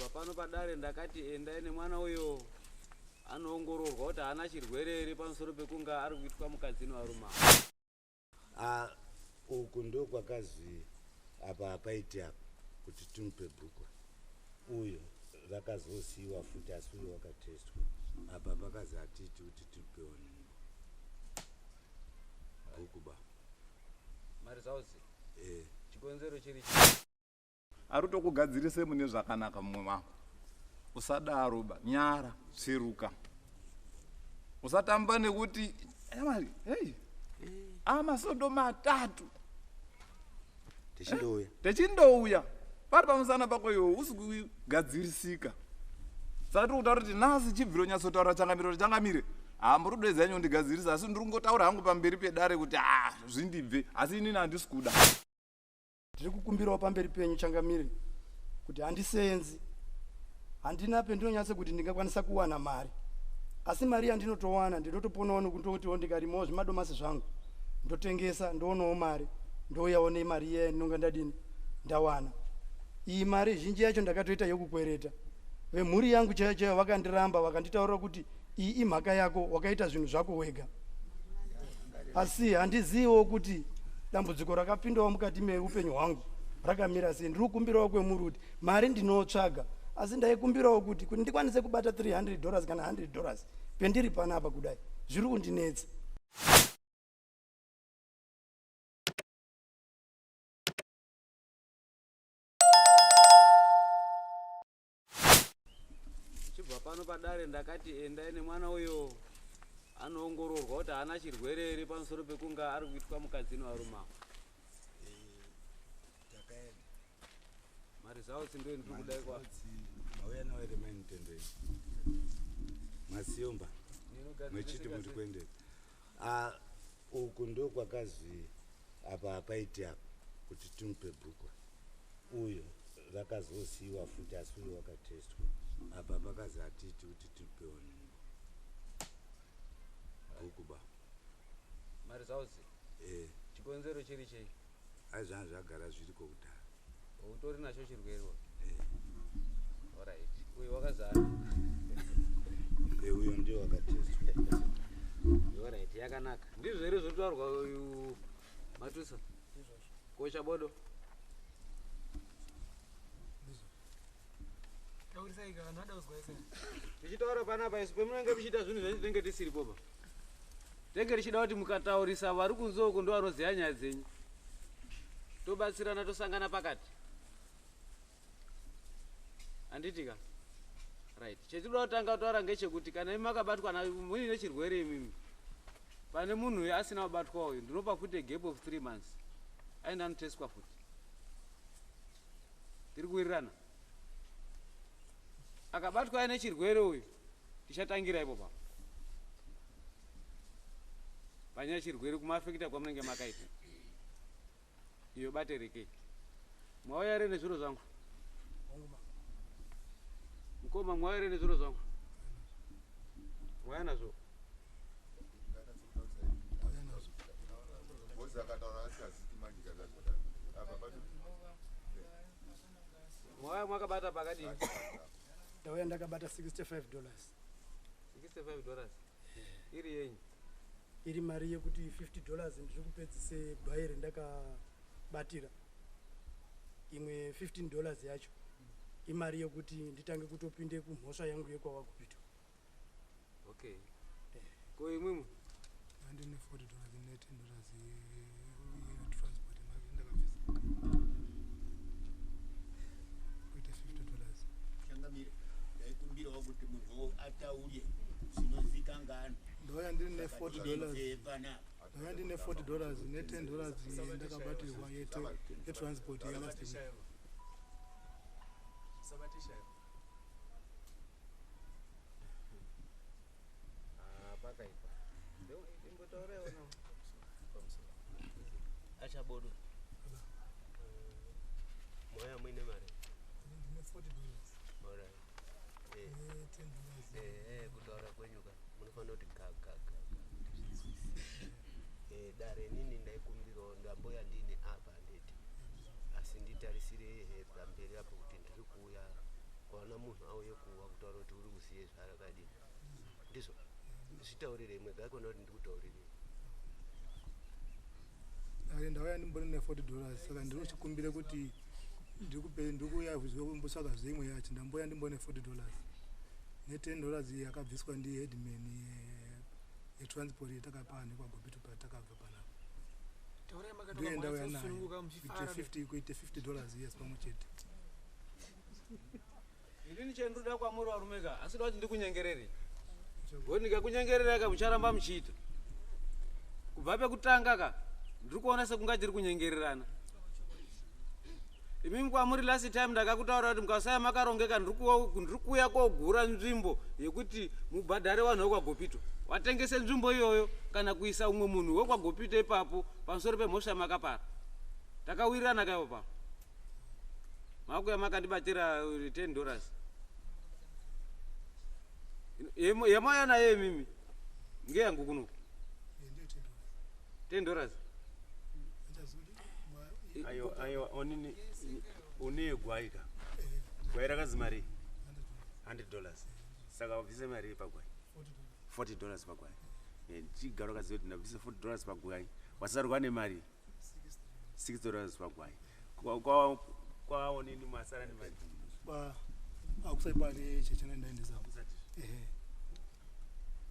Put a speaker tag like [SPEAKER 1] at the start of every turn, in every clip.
[SPEAKER 1] Chibva pano padare ndakati endai nemwana uyo anoongororwa kuti haana chirwere here pamusoro pekunge ari kuitwa mukadzi nevarume ava.
[SPEAKER 2] Ah, uku ndokwakazi apa hapaiti apa kuti timupe bhukwa uyo rakazosiiwa futi asi uyo wakatestwa apa pakazi hatiiti kuti timupewo nhumbu bhuku ba
[SPEAKER 1] Marizauzi
[SPEAKER 2] eh.
[SPEAKER 1] chikonzero chiri chii?
[SPEAKER 3] Ari kutokugadzirise mune zvakanaka mumwe wako. Usadaro ba, nyara, tsveruka. Usatamba nekuti mari, hey. Amasondo matatu.
[SPEAKER 2] Techindouya.
[SPEAKER 3] Techindouya. Pari pamusana pako iwe usi kugadzirisika. Saka tiri kutaura kuti nhasi chibviro nyatsotaura changamire kuti changamire. Hamburi kudoedza henyu kundigadzirisa asi ndiri kungotaura hangu pamberi pedare kuti ah zvindibve asi inini handisi kuda.
[SPEAKER 4] Ndiri kukumbirawo pamberi penyu changamire kuti handisenzi, handina pendinonyatso kuti ndingakwanisa kuwana mari, asi mari yandinotowana ndinotoponawo nekutotiwo ndikarimawo zvimadomasi zvangu ndotengesa ndoonawo mari ndouyawo nemari iya yandinonga ndadini ndawana. Iyi mari zhinji yacho ndakatoita yokukwereta. Vemhuri yangu chaiyo chaiyo vakandiramba vakanditaurira kuti iyi imhaka yako wakaita zvinhu zvako wega. Asi handiziviwo kuti dambudziko rakapindawo mukati meupenyu hwangu rakamira sei. Ndiri kukumbirawo kwemuri kuti mari ndinotsvaga, asi ndaikumbirawo kuti kuti ndikwanise kubata 300 dollars kana 100 dollars pendiri panapa kudai zviri kundinetsa.
[SPEAKER 1] Chibva pano padare ndakati endai nemwana uyo anoongororwa kuti haana chirwere here pamusoro pekunge ari kuitwa mukadzi nevarume ava.
[SPEAKER 2] Takaenda.
[SPEAKER 1] Maresults ndo ndiri kudai kwa.
[SPEAKER 2] Mauya nawo here mai Mutendo iyi? Masiyomba. Mwechiti muri kuendera. Ah, uku ndokwakazi apa hapaiti apa kuti timupe bhukwa. Uyo rakazosiiwa futi asi uyo wakatestwa apa pakazi hatiiti kuti tipewo nhumbu bhuku ba
[SPEAKER 1] Marizauzi
[SPEAKER 2] eh.
[SPEAKER 1] Chikonzero chiri chei?
[SPEAKER 2] Ai zvanga zvagara zviriko kudhara.
[SPEAKER 1] Utori nacho chirwere
[SPEAKER 2] eh.
[SPEAKER 1] Alright. Uyo wakazara.
[SPEAKER 2] Eh, uyo ndiye wakatestwa.
[SPEAKER 1] Alright, yakanaka. Ndizvo here zvotaurwa uyu Matusa? Kocha bodo. Tichitaura panapa isu pemunenge muchiita zvinhu zvenyu tinenge tisiripo pa. Tenge tichida kuti mukataurisa vari kunze uko ndo vanoziva nyaya dzenyu. Tobatsirana tosangana pakati. Handiti ka? Right. Chetinoda kutanga kutaura ngechekuti kana imi makabatwa muine chirwere imimi. Pane munhu uyu asina kubatwa uyu ndinopa futi a gap of 3 months aenda anotestwa futi. Tiri kuwirirana? Akabatwa aine chirwere uyu tichatangira ipo papo. Panyaya chirwere kumaafekita kwamunenge makaita. Iyo bate rekei. Mwauya here nezviro zvangu? Mukoma mwauya here nezviro zvangu? Mwauya nazvo? Mwauya mwakabata pakadini?
[SPEAKER 4] Ndauya ndakabata 65 dollars.
[SPEAKER 1] 65 dollars. Iri yenyu?
[SPEAKER 4] Iri mari yekuti 50 dollars ndiri kupedzise gwai rendakabatira. Imwe 15 dollars yacho imari yekuti nditange kutopinde kumhosva yangu yekwawakupitwa.
[SPEAKER 1] Okay. Ko imwimwi?
[SPEAKER 5] Ndine 40 dollars ne 10 dollars yetransport ndakabvisa. Kuita 50 dollars.
[SPEAKER 6] Changamire, ndaikumbirawo kuti munhu ataure zvinozikanganwa.
[SPEAKER 5] Ndauya ndine 40 dollars. Ndauya ndine 40 dollars ne 10 dollars ndakabatirwa yetransport yelast week.
[SPEAKER 1] Ah, pakaipa. Imbotauraiwo nawo.
[SPEAKER 7] Achabodo. Moya muine mari.
[SPEAKER 5] Ndine 40 dollars.
[SPEAKER 7] Alright. Eh.
[SPEAKER 5] Ne 10 dollars.
[SPEAKER 7] Eh, kutaura kwenyu ka munofanira kuti ga ga ga. Eh, dare nini ndaikumbirawo ndamboya ndine apa handiti. Asi nditarisire pamberi apo kuti ndiri kuuya kwaona munhu auye kuwa kutaura kuti uri kuziye zvaakadini. Ndizvo zvitaurirei mwega akona kuti ndikutaurirei.
[SPEAKER 5] Dare ndauya ndimbori ne40 dollars, saka ndiri kuchikumbira kuti ndikuuya kumbotsvaga zvimwe yacho. Ndamboya ndimbori ne40 dollars ne10 dollars yakabviswa ndiheadman yetransport yatakapa nekwaGopito patakabva panapa. Ndiye ndauya nayo kuite 50, kuite 50 dollars, yes, pamwe chete.
[SPEAKER 1] Inini chendinoda kwamuri varume ka, asi da kuti ndikunyengerere, ngokuti ndikakunyengererai ka mucharamba muchiita. Kubva pekutanga ka ndiri kuona sekunga tiri kunyengererana. Imimi kwamuri last time ndakakutaura kuti mukasaya makarongeka, ndiri kuuya kogura nzvimbo yekuti mubhadhare vanhu vekwaGopito, watengese nzvimbo iyoyo kana kuisa umwe munhu wekwaGopito ipapo pamusoro pemhosva yamakapara. Takawirirana kaivo papo, makuya makandibatira 10 dollars yemauya nayo imimi ngeyangu kuno. 10 dollars.
[SPEAKER 8] Ayo ayo, onini une gwai ka, gwai rakazi mari 100 dollars, saka wabvise mari pagwai 40 dollars pagwai. Chigaro kaziva kuti ndabvise 40 dollars pagwai, wasarwa nemari 6 dollars pagwai. Kwaonini masara nemari?
[SPEAKER 5] Akusai pane chechena ndaendesa, ehe.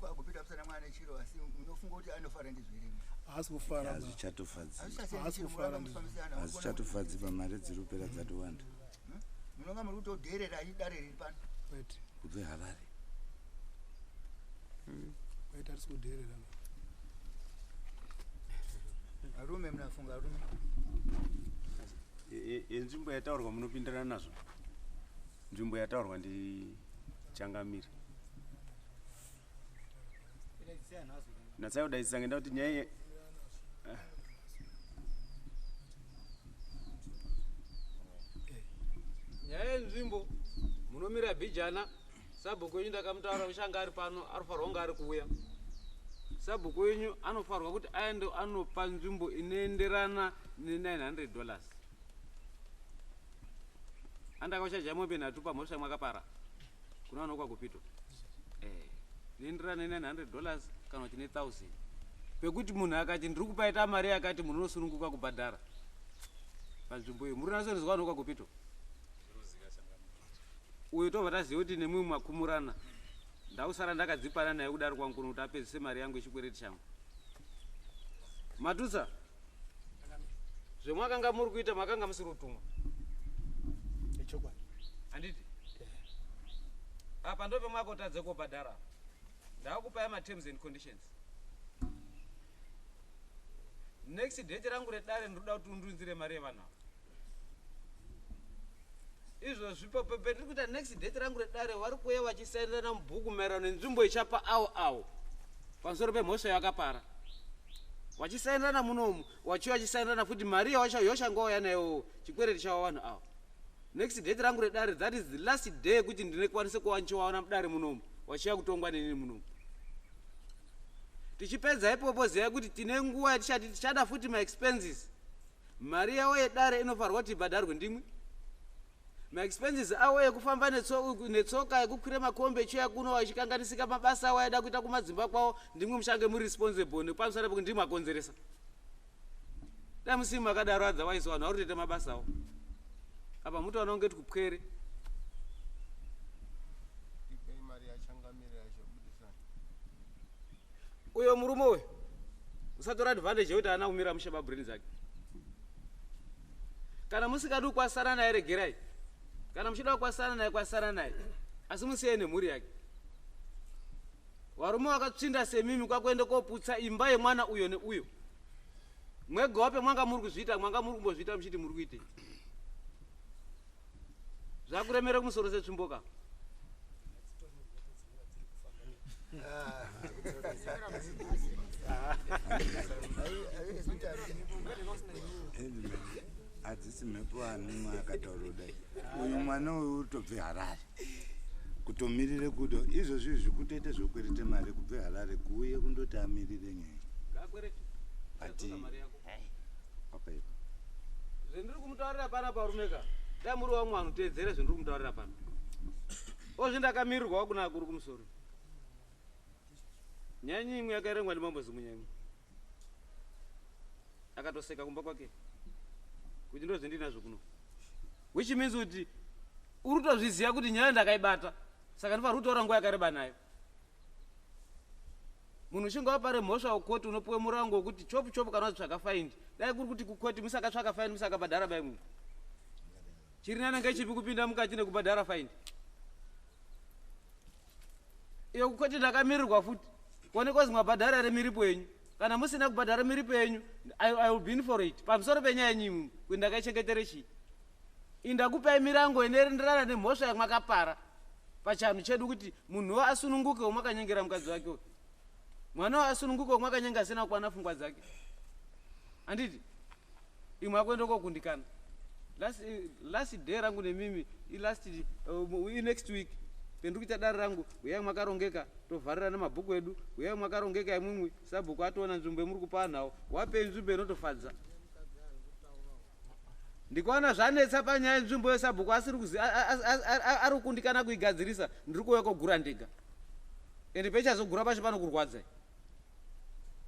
[SPEAKER 6] Kwakupita kusana mwana chiro, asi munofunga kuti anofara ndizvo here?
[SPEAKER 5] Haasi kufara ba.
[SPEAKER 2] Hazvichatofadzi.
[SPEAKER 5] Haasi kufara ndizvo.
[SPEAKER 2] Hazvichatofadzi, pamari dziri kupera dzatowanda.
[SPEAKER 6] Munonga muri kutodherera dare riri pano.
[SPEAKER 5] Kwete.
[SPEAKER 2] Kubve Harare.
[SPEAKER 5] Kwete, hatisi kudherera ba.
[SPEAKER 6] Varume, munafunga varume.
[SPEAKER 8] Yenzvimbo yataurwa munopindirana nazvo? Nzvimbo yataurwa ndichangamire natsai kudaisisa ngenda kuti nyaya
[SPEAKER 1] Nyaya yenzvimbo munomira bhijana. Sabhuku wenyu ndakamutaura kushanga ari pano, anofanirwa kunge ari kuuya. Sabhuku wenyu anofanirwa kuti aende anopa nzvimbo inoenderana ne900 dollars. Andakauchaja mombe nhatu pamhosva mwakapara kuna vanokwa Kupito, inoenderana ne900 dollars kana kuti ne1000, pekuti munhu akati ndiri kupaita mari yakati, munhu unosununguka kubhadhara panzvimbo iyo. Muri nasorizwa vanokwa Kupito uyo, tobva taziva kuti nemumwe makumurana. Ndakusara ndakadzipana naye kudaro kwangu kuno kuti apedzise mari yangu yechikwereti changu. Matutsa, zvemwakanga muri kuita makanga musiri kutumwa.
[SPEAKER 5] Ichokwadi.
[SPEAKER 1] Handiti apa ndo pemwakotadze kubhadhara. Ndakupai materms and conditions. Next date rangu redare ndinoda kuti undunzire mari yevanhu ava. Izvozvi petiri kuita next date rangu redare, vari kuuya vachisainirana mubhuku maererano nenzvimbo ichapa avo avo pamusoro pemhosva yakapara, vachisainirana munomu, vachiuya vachisainirana futi mari yawachangouya nayo chikwereti chavo vanhu ava. Next date rangu redare, that is the last day yekuti ndinekwanise kuva ndichiwaona mudare munomu vachiuya kutongwa nenini munomu. Tichipedza ipopo, zivai kuti tine nguva yatichati tichada futi maexpenses. Mari yavo yedare inofanirwa kuti ibhadharwe ndimwi. Maexpenses avo ekufamba netsoka, ekukwira makombi echiuya kuno achikanganisika mabasa avo aida kuita kumadzimba kwavo, ndimwe muchange muri responsible nepamusana pekuti ndimwe akonzeresa. Dai musimi makadaro, otherwise vanhu vari kutoita mabasa avo apa mutoona kunge tikupwere.
[SPEAKER 9] Ipei mari yachangamire yacho, budisani.
[SPEAKER 1] Uyo murume uyu usatora advantage yekuti haana kumira mushe pabrain dzake. Kana musikadi kukwasana naye, regerai. Kana muchida kukwasana naye, kwasana naye, asi musiye nemhuri yake. Varume vakatsvinda semimi kwakuende koputsa imba yemwana uyo neuyo mwega wape. Mwanga muri kuzviita, mwanga muri kumbozviita muchiti muri kuitei? Zvakuremere kumusoro setsvimbo ka.
[SPEAKER 2] Hadzisi mhepo anumwe akataura kudai. Uyu mwana uyu utobve Harare kutomirire kudo izvozvi izvi, kutoite zvokwerete mari kubve Harare kuuye kundoti amirire nyaya.
[SPEAKER 1] Ngakwerete.
[SPEAKER 2] Ati
[SPEAKER 1] Mari yako.
[SPEAKER 2] Pakaipa.
[SPEAKER 1] Zvendiri kumutaurira pana parume ka, dai muri wamwe vanhu, teedzere zvendiri kumutaurira pano. Ozvi ndakamirirwawo kuna akuru kumusoro. Nyaya imwe yakaerengwa ndimambo Zimunya imwe. Akatoseka kumba kwake. Kuti ndozvendinazvo kuno. Which means kuti uri kutozviziva kuti nyaya ndakaibata. Saka ndifanira kutaura nguva yakareba nayo. Munhu uchinge wapare mhosva kukoti unopiwe murango wekuti chopu chopu kana wazvitsvaga faindi. Dai kuri kuti kukoti musakatsvaka faindi musakabhadhara bai munhu. Chiri nani ngechipi kupinda mukati nekubhadhara faindi? Iyo kukoti ndakamirirwa futi. Kuonekwa kuzi mwabhadhara here miripo yenyu. Kana musina kubhadhara miripo yenyu, I will be in for it. Pamusoro penyaya yenyu imwe kuti ndakaichengetere chii. Indakupai mirango inoenderana nemhosva yamwakapara pachianhu chedu kuti munhuwo asununguke wamwakanyengera mukadzi wake uyu. Mwanawo asununguke wamwakanyenga asina kukwana pfungwa dzake. Handiti? Imwe akuenda kokundikana. Last, last day rangu nemimi ilast next week pendiri kuita dare rangu uyai mwakarongeka tovharira nemabhuku edu uyai mwakarongeka imwimwi sabhuku atoona nzvimbo yemuri kupa anhawo wapei nzvimbo inotofadza ndikaona zvanetsa panyaya yenzvimbo yesabhuku asiri ari kukundikana kuigadzirisa ndiri kuuya kogura ndega ende pechazogura pacho panokurwadzai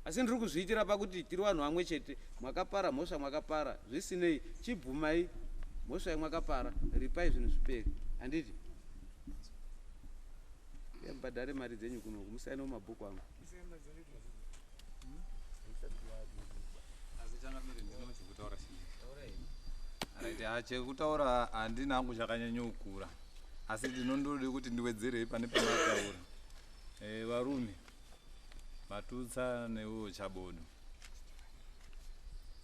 [SPEAKER 1] asi ndiri kuzviitira pakuti tiri vanhu vamwe chete mwakapara mhosva mwakapara zvisinei chibvumai mhosva yamwakapara ripai zvinhu zviperi handiti mubhadhare mari dzenyu kunoku musainewo mabhuku angu
[SPEAKER 3] Asi changamire ndino chekutaura chii? Right, ha chekutaura handina hangu chakanyanyokura asi ndinondode kuti ndiwedzerei pane pamataura. Eh, varume matutsa newewo chabodo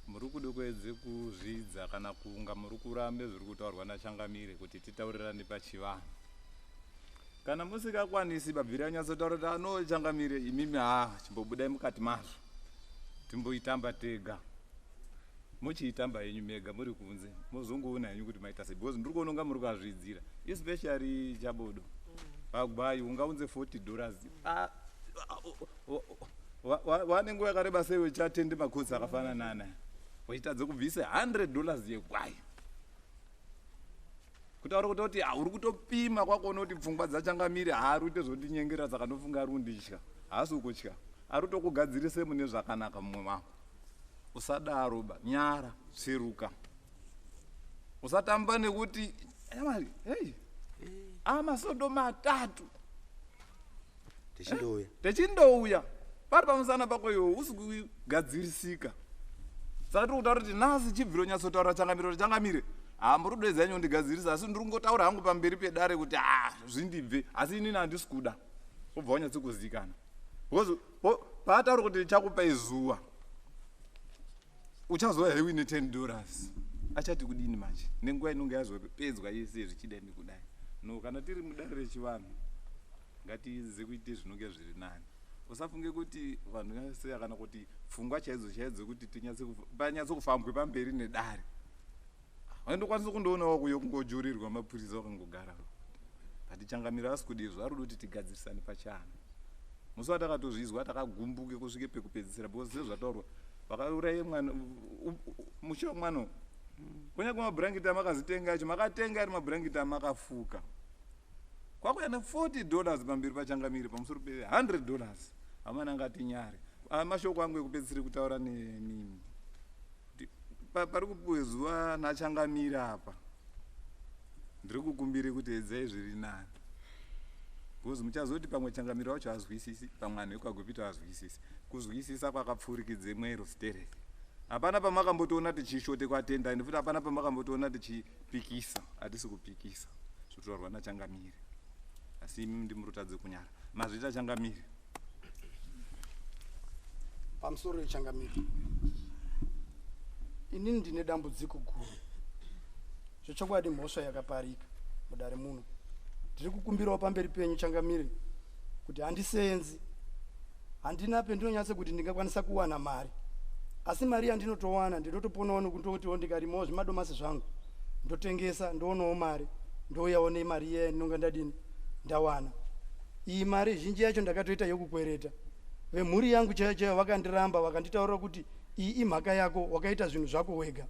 [SPEAKER 3] muri kude kuedze kuzvidza kana kunga muri kurambe zviri kutaurwa nachangamire kuti titaurirane pachivanhu Kana musikakwanisi babviri anyatsotaura kuti ano changamire imimi haa chimbobudai mukati mazvo timboitamba tega mochiitamba henyu mega muri kunze mozongoona henyu kuti maita sei because ndiri kuona kunga muri kukazvidzira especially chabodo pagwai ungaunze 40 dollars ah, wane nguva yakareba sei uchatende makotsi akafanana nana uchitadza kubvisa 100 dollars yegwai Kutaura kutoti ah, uri kutopima kwakuona kuti pfungwa dzachangamire haari kuite zvondinyengera saka ndofunga ari kunditya. Haasi kukutya. Ari kutokugadzirise mune zvakanaka mumwe mako. Usadaro ba, nyara, tsveruka. Usatamba nekuti nyamari, hey. Amasodo matatu.
[SPEAKER 2] Techindouya.
[SPEAKER 3] Techindouya. Pari pamusana pako iwe usi kugadzirisika. Saka tiri kutaura kuti nhasi chibviro nyatsotaura changamire kuti changamire. Hamburi kudoedza henyu kundigadzirisa asi ndiri kungotaura hangu pamberi pedare kuti ah zvindibve asi inini handisi kuda. Wobva wanyatso kuzikana. Because paataura kuti chakupai zuva uchazova here uine 10 dollars achati kudini manje nenguva inonge yazopedzwa yese zvichidai nekudai no kana tiri mudare rechivanhu ngatiedze kuite zvinonge zviri nani usafunge kuti vanhu vese kana kuti pfungwa chaidzo chaidzo kuti tinyatse kufambwe pamberi nedare Waindokwanisa kundoonawo kuyo kungojurirwa mapurisa wakangogara. But changamire asi kudi izvo ari kuti tigadzirisane pachana. Musi watakatozvizwa takagumbuke kusvike pekupedzisira because sezvataurwa vakauraye mwana mushe wemwana kunyange mabhurangiti amakazitenga acho makatenga ari mabhurangiti amakafuka kwakuya ne 40 dollars pamberi pachangamire pamusoro pe 100 dollars amana ngatinyare mashoko angu ekupedzisira kutaura nemimi pari kupuwe zuva nachangamire apa ndiri kukumbire kuti edzai zviri nani because muchazoti pamwe changamire wacho azwisisi pamwe anhu ekwagupito azwisisi kuzwisisa kwakapfuurikidze mwero stereki hapana pamakambotoona tichishote kwatenda ende futi hapana pamakambotoona tichipikisa hatisi kupikisa zvotaurwa nachangamire asi imi ndimurutadze kunyara mazvita changamire
[SPEAKER 4] Pamusoro yechangamire, inini ndine dambudziko guru. Zvechokwadi mhosva yakaparika mudare muno. Ndiri kukumbirawo pamberi penyu changamire kuti handisenzi, handina pendinonyatse kuti ndingakwanisa kuwana mari, asi mari yandinotowana ndinotoponawo nekutotiwo ndikarimawo zvimadomasi zvangu ndotengesa ndoonawo mari ndouyawo nemari iya yandinonga ndadini ndawana. Iyi mari zhinji yacho ndakatoita yokukwereta. Vemhuri yangu chaiyo chaiyo vakandiramba vakanditaurira kuti iyi imhaka yako wakaita zvinhu zvako wega.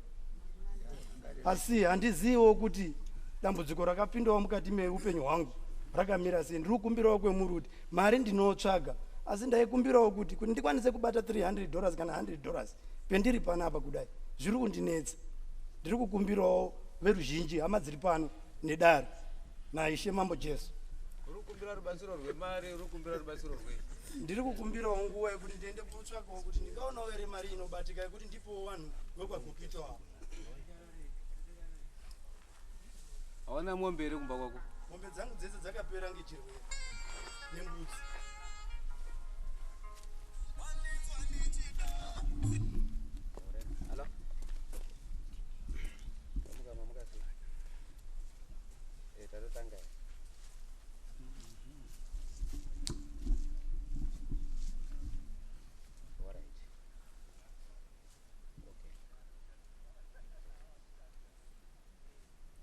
[SPEAKER 4] Asi handiziviwo kuti dambudziko rakapindawo mukati meupenyu hwangu. rakamira sei. Ndiri kukumbirawo kwemuri kuti mari ndinotsvaga, asi ndaikumbirawo kuti ndikwanise kubata 300 dollars kana 100 dollars pendiri panapa kudai zviri kundinetsa. Ndiri kukumbirawo veruzhinji, hama dziri pano nedare naIshe Mambo Jesu.
[SPEAKER 1] Uri kukumbira rubatsiro rwemari, uri kukumbira rubatsiro rwei?
[SPEAKER 4] Ndiri kukumbirawo nguva yekuti ndiende kutsvakawo kuti ndingaonawo here mari inobatika yekuti ndipowo vanhu vekwaGopito avo.
[SPEAKER 1] Hawana mombe here kumba kwako?
[SPEAKER 4] Mombe dzangu dzese dzakapera ngechirwere nembudzi.
[SPEAKER 1] Hello? Mamuka, mamuka sei? Eh, tatotanga. Alright. Okay.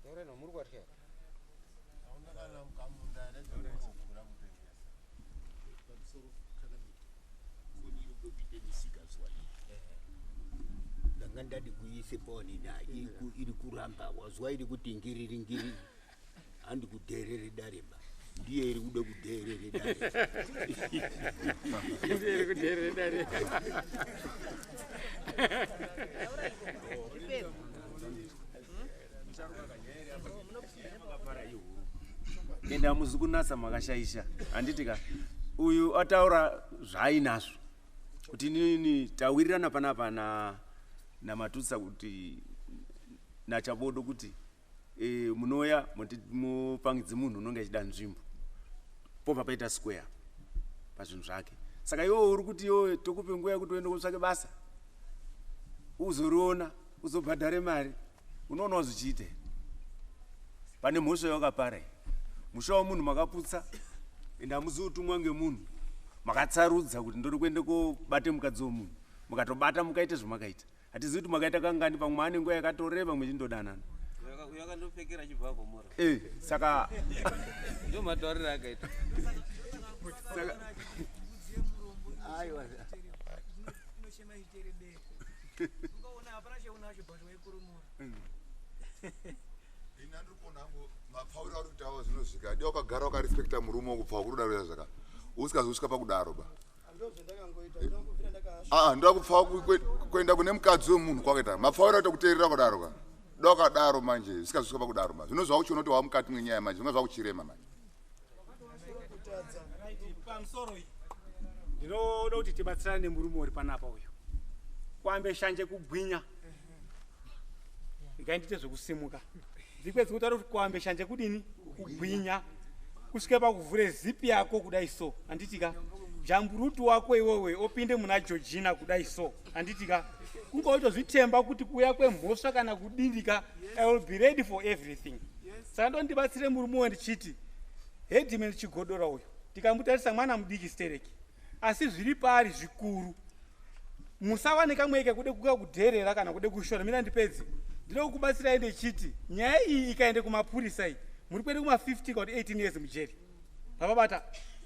[SPEAKER 1] Taura no muri kwatya.
[SPEAKER 9] Hauna kana kamunda here kekugura kutengesa?
[SPEAKER 10] Pamusoro chakamira foni iri kuda kuita misikazwa iyi ndanga ndadi kuiise pawanini iri kuramba wazwa iri kuti ngiriri ngiriri handi kudheerere dareba ndiye iri kuda kudheerere dare.
[SPEAKER 1] Ndiye iri kudheerere dare.
[SPEAKER 8] Ende hamuzi kunatsa makashaisha handiti ka? Uyu ataura zvaainazvo kuti inini tawirirana panapa na naMatutsa kuti naChabodo kuti e, munouya mupangidze munhu unonge achida nzvimbo pobva paita square pazvinhu zvake. Saka iwewe uri kuti iwewe tokupe nguva yekuti uende kutsvake basa uzoriona uzobhadhare mari, unoonawo zvichiita here? Pane mhosva yawakapara iyi, musha wemunhu makaputsa, ende hamuzi kutumwa ngemunhu, makatsarudza kuti ndori kuende kobate mukadzi wemunhu, mukatobata mukaita zvamakaita. Hatizivi kuti makaita kangani, pamwe ane nguva yakatoreba muchindodanana.
[SPEAKER 1] Uyo akandopfekera achibva Gomora.
[SPEAKER 8] Eh, saka
[SPEAKER 1] ndo matauriro akaita.
[SPEAKER 8] Saka
[SPEAKER 6] Aiwa.
[SPEAKER 11] Inochema ichiterebera. Ukaona hapana cheunacho but waikurumura.
[SPEAKER 3] Ini andiri kuona hangu mapfauriro auri kuita awo zvinosvika. Dai wakagara wakarespekta murume wokupfava kuri kudaro zvaka. Usikazi pakudaro ba.
[SPEAKER 4] Ndozvandakangoita, ndinongobvira ndakasvika.
[SPEAKER 3] Ah, ndoda kupfava kuenda kune mukadzi wemunhu kwakaita. Mapfauriro aita kuteerera kudaro ka. Dai wakadaro manje, usikazi pakudaro ma. Zvino zvakuchiona kuti wamukati mwenyaya manje, zvinga zvakuchirema manje.
[SPEAKER 12] Pamusoro iyi ndinoda kuti tibatsirane nemurume uri panapa uyu kuambe shanje kugwinya. Ngaindite zvekusimuka ndikwedzi kutaura kuti kuambe shanje kudini kugwinya kusvike pakuvhure zipi yako kudai so handitika jamburutu wako iwewe opinde muna Georgina kudai so handitika kunge waitozvitemba kuti kuuya kwemhosva kana kudindika I will be ready for everything. Saka ndondibatsire murume uyu ndichiti headman Chigodora uyu tikamutarisa mwana mudiki stereki asi zviri paari zvikuru. Musava nekamwe kekude kuka kudherera kana kude kushora. Mina ndipedze ndinoda kukubatsirai ndechiti nyaya iyi ikaende kumapurisa iyi muri kuende kuma 15 kana kuti 18 years mujeri pavabata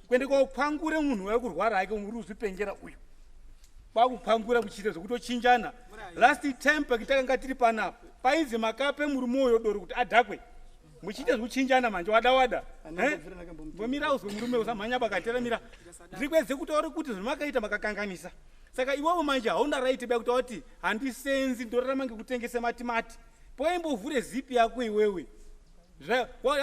[SPEAKER 12] kuende kopangure munhu wari kurwara hake muri kuzvipengera uyu kwakupangura kuchiita zvekutochinjana. Last time pakitakanga tiri panapa painzi makape murume uyo doro kuti adhakwe muchiita zvekuchinjana manje wada wada. Mbomira uzwe murume usamhanya pakatera mira. Ndiri kuedze kutaura kuti zvamakaita makakanganisa. Saka iwewe manje hauna right ba kuti wati handisenzi ndorarama ngekutengesa matimati. Poimbovhure zipi yako iwewe.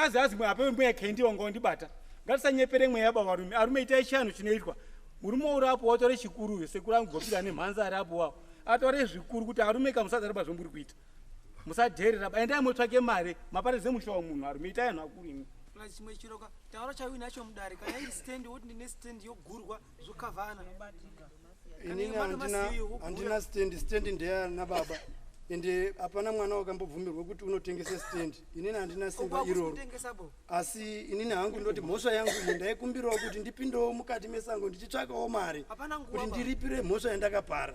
[SPEAKER 12] Azi azi ape mweya kendi wanga wandibata. Ngatisanyepere mweya baba varume. Arume itai chianhu chinoitwa. Murume uri apo watore chikuru uyo sekuru angu gopira nemhanza ari apo wawo. Atore zvikuru kuti arume kamusadaro pazvomuri kuita. Musadherera ba endai motsvake mari maparidze musha wemunhu arume itai anhu akuru imi.
[SPEAKER 11] Plus chimwe chiro ka taura chauinacho mudare kana iri stand woti ndine stand yogurwa zvokavhana.
[SPEAKER 4] Inini handina stand, stand ndeyana baba. Ende hapana mwana wakambobvumirwa kuti unotengesa stand. Inini handina simba iroro. Asi inini hangu ndoti mhosva yangu iyi ndaikumbirawo kuti ndipindewo mukati mesango ndichitsvakawo mari kuti ndiripire mhosva yandakapara.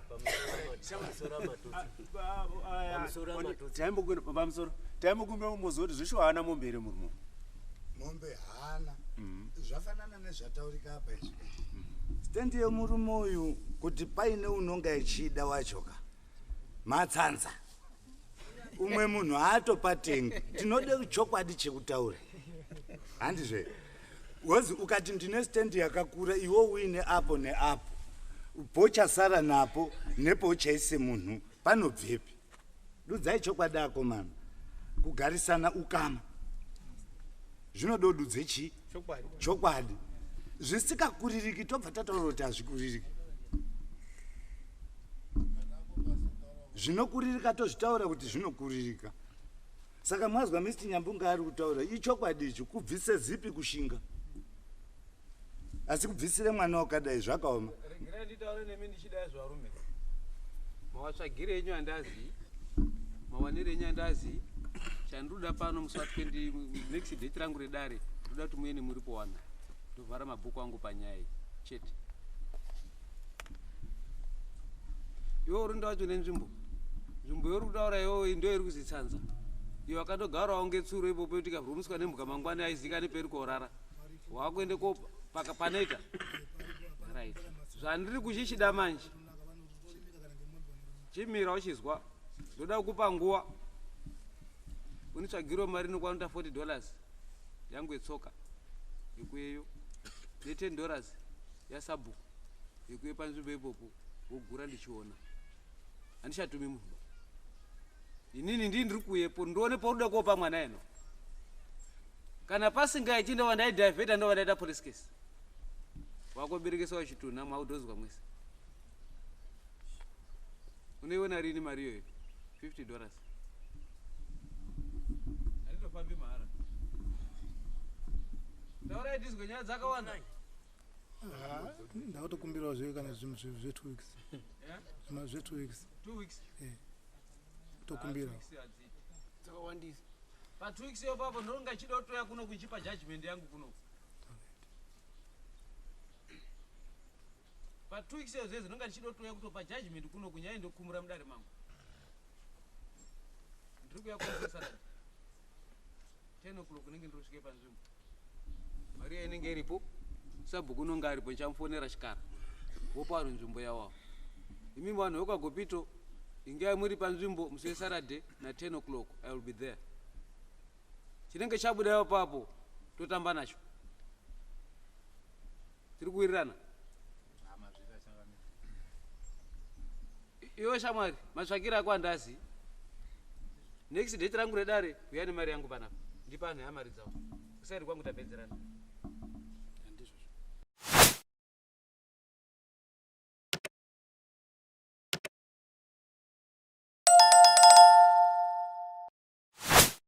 [SPEAKER 8] Pamusoro taimbokumbira mumozi kuti zvishuwa haana mombe here murume?
[SPEAKER 2] Mombe haana. Zvafanana nezvataurika apa izvi. Stendi yemurume uyu kuti paine unonga ichida wachoka matsanza umwe munhu haatopatengi. Tinode chokwadi chekutaura handizve? Wozi ukati ndine stendi yakakura iwe uine apo neapo pochasara napo nepochaise munhu panobvepi? Dudzai chokwadi akomana. Kugarisana ukama zvinoda ududze chii?
[SPEAKER 12] Chokwadi.
[SPEAKER 2] Chokwadi. Zvisikakuririki tobva tataura kuti hazvikuririki. Zvinokuririka tozvitaura kuti zvinokuririka. Saka mwazwa Mr Nyambunga ari kutaura ichokwadi ichi, kubvise zipi kushinga, asi kubvisire mwana wakadai zvakaoma.
[SPEAKER 1] Regerai nditaure nemi ndichidai zvarume. Mawatsvagire enyu andazi, mawanire enyu andazi. Chandinoda pano musi wa 20 next date rangu redare, ndoda kuti muye nemuripo wana. Ndovhara mabhuku angu panyaya iyi chete. Iwe uri ndawacho nenzvimbo. Nzvimbo yauri kutaura iwewe ndiyo iri kuzitsanza. Iyo akatogarawo ngetsuro ipopo yoti ikavhurumuswa nemhuka mangwani aizikane peri korara. Wakuende ko paka panoita. Right. Zvandiri kuchichida manje. Chimira uchizwa. Ndoda kukupa nguva. Unitsvagirawo mari inokwana kuita 40 dollars yangu yetsoka yekuyeyo ne 10 dollars yasabhuku yekuye panzvimbo ipopo wogura ndichiona. Handichatumi munhu. Inini ndii ndiri kuyepo ndione paunoda kopa mwana eno. Kana pasingaiti ndova ndaidivheta ndova ndaita police case. Wakoberekesa chitunha mwaudhozwa mwese. Unoiona rini mari iyoyo? 50 dollars. Handitofambi mahara. Taurai tizwe nyaya dzakawanda.
[SPEAKER 5] Ndakutokumbirawo zve kana zvinhu zve 2 weeks.
[SPEAKER 1] Yeah?
[SPEAKER 5] Zvima zve 2 weeks.
[SPEAKER 1] 2 weeks.
[SPEAKER 5] Tokumbira.
[SPEAKER 1] Ah, 2 weeks hadziiti.
[SPEAKER 11] Dzakawandisa.
[SPEAKER 1] Pa 2 weeks ipapo ndinonga chida kutoya kuno kuchipa judgment yangu kuno. Pa 2 weeks iyo zvezvi ndinonga ndichida kutoya kutopa judgment kuno kunyaya ndokumura mudare mangu. Ndiri kuya kuno Saturday. 10 o'clock ndinenge ndosvike panzvimbo. Maria inenge iripo, sabhuku unonga aripo, ndichamufonera chikara. Wopa vanhu nzvimbo yavo. Imi vanhu vekwaGopito, ingai muri panzvimbo musi weSaturday na 10 o'clock, I will be there. Chinenge chabuda ipapo totamba nacho. Tiri kuwirirana? Iwe shamwari, matsvakiro ako andazi. Next date rangu redare, uya nemari yangu panapa. Ndipa anhu mari dzavo. Kusari kwangu tapedzerana.